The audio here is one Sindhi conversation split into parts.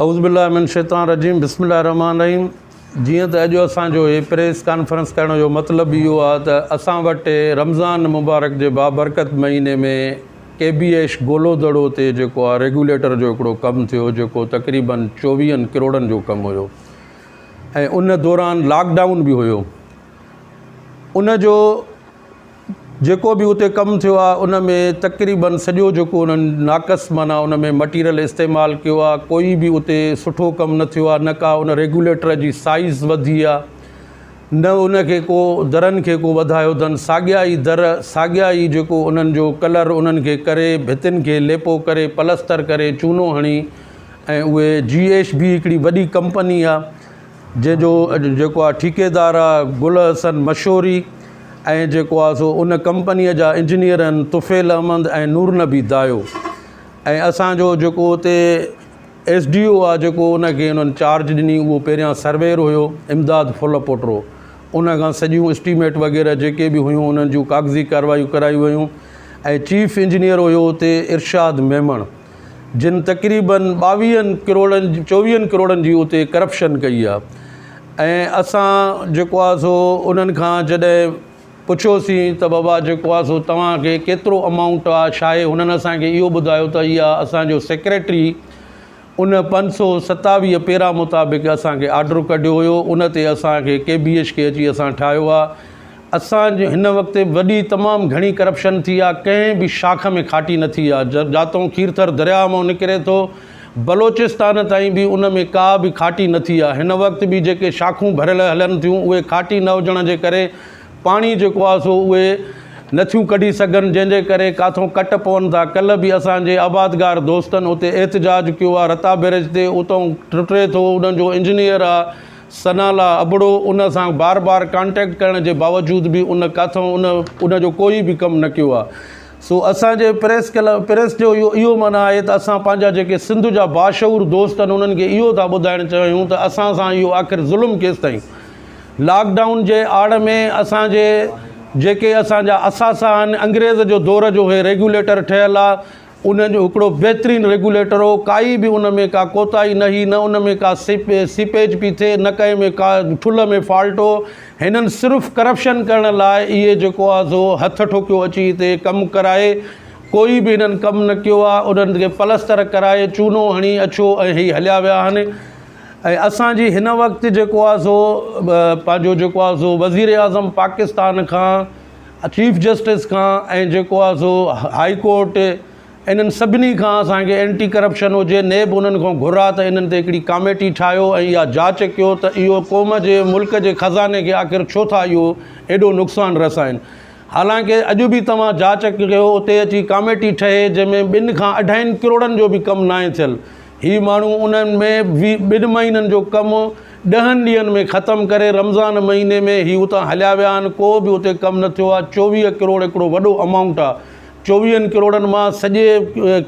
اعوذ بالله من الشيطان الرجيم بسم الله الرحمن الرحيم جيئن ته اڄ اسان جو هي پريس ڪانفرنس ڪرڻ جو مطلب اهو آهي ته اسان وٽ رمضان مبارڪ جي بابرڪت مهيني ۾ ڪي بي ايش گولو دڙو تي جيڪو آهي ريگيوليٽر جو هڪڙو ڪم ٿيو جيڪو تقريبن چوويهن ڪروڙن جو ڪم هيو ۽ ان دوران لاڪ ڊائون به هيو ان جو جيڪو به اتي ڪم ٿيو آهي ان ۾ تقريبن سڄو جيڪو انهن ناقص معنيٰ ان ۾ مٽيريل استعمال ڪيو آهي ڪوئي به اتي سٺو ڪم نه ٿيو آهي نه ڪا ان ريگوليٽر جي سائيز وڌي آهي نه ان کي ڪو درن کي ڪو وڌايو اٿن ساڳيا ئي در ساڳيا ئي جيڪو انهن جو ڪلر انهن کي ڪري ڀتين کي ليپو ڪري پلستر ڪري چونو هڻي ۽ اهي جي ايش بي هڪڙي وڏي ڪمپني آهي جنهن جو جيڪو آ ٺيڪيدار آ گل حسن مشوري ۽ جيڪو آ سو ان ڪمپنيء جا انجنيئر آهن طفيل احمد ۽ نور نبي دايو ۽ اسان جو جيڪو اتي ايس ڊي او آ جيڪو ان کي انهن چارج ڏني اهو پهريان سرويئر هيو امداد ڦل پوٽرو ان کان سڄيون اسٽيميٽ وغيره جيڪي به هيون انهن جون ڪاغذي ڪاروايون ڪرايون ويون ۽ چيف انجنيئر هيو اتي ارشاد ميمڻ جن تقريبن ٻاويهن ڪروڙن چوويهن ڪروڙن جي اتي ڪرپشن ڪئي آهي ۽ اسان جيڪو آهي سو انهن کان جڏهن پڇيوسين ته بابا جيڪو آهي سو توهان کي ڪيترو امائونٽ آهي ڇا آهي هنن اسان کي اهو ٻڌايو ته اها اسان جو سيڪريٽري ان 527 پيرا مطابق اسان کي آرڊر ڪڍيو هيو ان تي اسان کي ڪي بي ايڇ کي اچي اسان ٺاهيو آهي اسان جي هن وقت وڏي تمام گهڻي ڪرپشن ٿي آ ڪنهن به شاخ ۾ کاٽي نه ٿي آ جاتئون کيرٿر درياء مان نڪري ٿو بلوچستان تائين به ان ۾ ڪا به کاٽي نه ٿي آ هن وقت به جيڪي شاخون ڀريل هلن ٿيون اهي کاٽي نه هجڻ جي ڪري پاڻي جيڪو آ سو اهي نه ٿيون ڪڍي سگهن جنهن جي ڪري ڪاٿون ڪٽ پون ٿا ڪلهه به اسان جي آبادگار دوستن اتي احتجاج ڪيو آ رتا بئريج تي اتئون ٽٽي ٿو انهن جو انجنيئر آ ثناء ابڙو ان سان بار بار ڪانٽيڪٽ ڪرڻ جي باوجود به ان ڪاٿئون ان ان جو ڪوئي به ڪم نه ڪيو آهي سو اسان جي پريس ڪلب پريس جو اهو اهو معنيٰ آهي ته اسان پنهنجا جيڪي سنڌ جا باشعور دوست آهن انهن کي اهو ٿا ٻڌائڻ چاهيون ته اسان سان اهو آخر ظلم ڪيستائين لاڪ ڊائون جي آڙ ۾ اسان جي جيڪي اسان جا اثاثا آهن انگريز جو دور جو هي ريگيوليٽر ٺهيل آهي ان جو هڪڙو بهترين ريگوليٽر هو، ڪائي به ان ۾ ڪا ڪوتاهي نه هئي، نه ان ۾ ڪا سيپيج پئي ٿئي، نه ڪنهن ۾ ڪا ٺلهه ۾ فالٽ هو. هنن صرف ڪرپشن ڪرڻ لاء اهي جيڪو آهي سو هٿ ٺوڪيو اچي هتي ڪم ڪرائي، ڪوئي به هنن ڪم نه ڪيو آهي، انهن کي پلستر ڪرائي چونو هڻي اڇو ۽ هي هليا ويا آهن ۽ اسان جي هن وقت جيڪو آهي سو پنهنجو جيڪو آهي سو وزيراعظم پاڪستان کان چيف جسٽس کان ۽ جيڪو آهي سو هائي ڪورٽ انهن سڀني کان اسان کي اينٽي ڪرپشن هجي نيب انهن کان گهر آهي ته انهن تي هڪڙي ڪاميٽي ٺاهيو ۽ اها جاچ ڪيو ته اهو قوم جي ملڪ جي خزاني کي آخر ڇو ٿا اهو ايڏو نقصان رسائن حالانڪه اڄ به توهان جاچ ڪيو اتي اچي ڪاميٽي ٺهي جنهن ۾ ٻن کان اڍائين ڪروڙن جو به ڪم ناهي ٿيل هي ماڻهو انهن ۾ ٻن مهينن جو ڪم ڏهن ڏينهن ۾ ختم ڪري رمضان مهيني ۾ هي اتان هليا ويا آهن ڪو به اتي ڪم نه ٿيو آهي 24 ڪروڙ هڪڙو وڏو امائونٽ آهي چوويهن ڪروڙن مان سڄي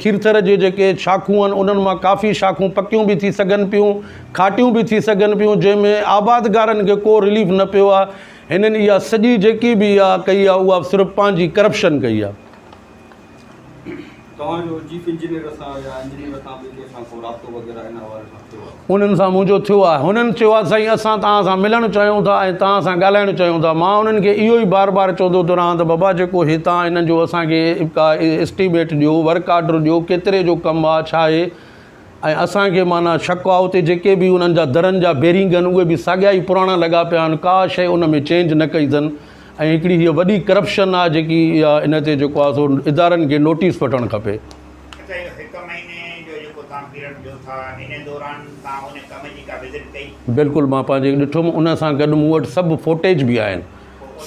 کيرٿر جي جيڪي شاخون آهن انهن مان ڪافي شاخون پڪيون به ٿي سگهن پيون کاٽيون به ٿي سگهن پيون جنهن ۾ آبادگارن کي ڪو رليف نه پيو آهي هنن اها سڄي جيڪي به اها ڪئي آهي اها صرف پنهنجي ڪرپشن ڪئي آهي. توهان جو چيف انجنيئر سان يا انجنيئر سان به ڪنهن سان ڪو رابطو وغيره ان حوالي سان ٿيو آهي؟ انهن سان منهنجو ٿيو آهي. هنن چيو آهي سائين اسان توهان سان ملڻ چاهيون ٿا ۽ توهان سان ڳالهائڻ چاهيون ٿا. مان انهن کي اهو ئي بار بار چوندو ٿو رهان ته بابا جيڪو هي توهان انهن جو اسان کي ڪا اسٽيميٽ ڏيو، ورڪ آرڊر ڏيو، ڪيتري جو ڪم آهي، ڇا آهي ۽ اسان کي معنيٰ شڪ آهي اتي جيڪي به انهن جا درن جا بيرنگ آهن اهي به ساڳيا ئي پراڻا لڳا پيا آهن، ڪا شيء ان ۾ چينج نه ڪئي اٿن. ۽ هڪڙي هيء وڏي ڪرپشن آهي جيڪي اها ان تي جيڪو آهي سو ادارن کي نوٽيس وٺڻ کپي. اڇا اهو هڪ مهيني جو جيڪو توهان پيريڊ ڏيو ٿا ان دوران توهان ان ڪم جي ڪا وزٽ ڪئي؟ بلڪل مان پنهنجي ڏٺم ان سان گڏ مون وٽ سڀ فوٽيج به آهن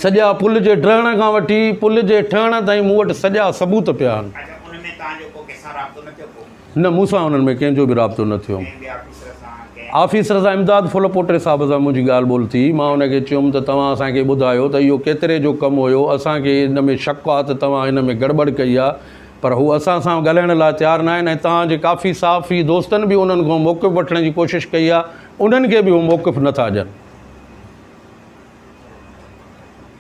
سڄا پل جي ڊهڻ کان وٺي پل جي ٺهڻ تائين مون وٽ سڄا ثبوت پيا آهن. اڇا ان ۾ توهان جو ڪو ڪنهن سان رابطو نه ٿيو پوء؟ نه مون سان انهن ۾ ڪنهن جو به رابطو نه ٿيو. ڪنهن به آفيسر سان ڪنهن. آفيسر سان امداد ڦل پوٽي صاحب سان منهنجي ڳالهه ٻولهه ٿي. مان ان کي چيم ته توهان اسان کي ٻڌايو ته اهو ڪيتري جو ڪم هيو، اسان کي ان ۾ شڪ آ ته توهان ان ۾ گڙٻڙ ڪئي آ، پر هو اسان سان ڳالهائڻ لاء تيار ناهن ۽ توهان جي ڪافي صحافي دوستن به انهن کان موقف وٺڻ جي ڪوشش ڪئي آ، انهن کي به هو موقف نه ٿا ڏين.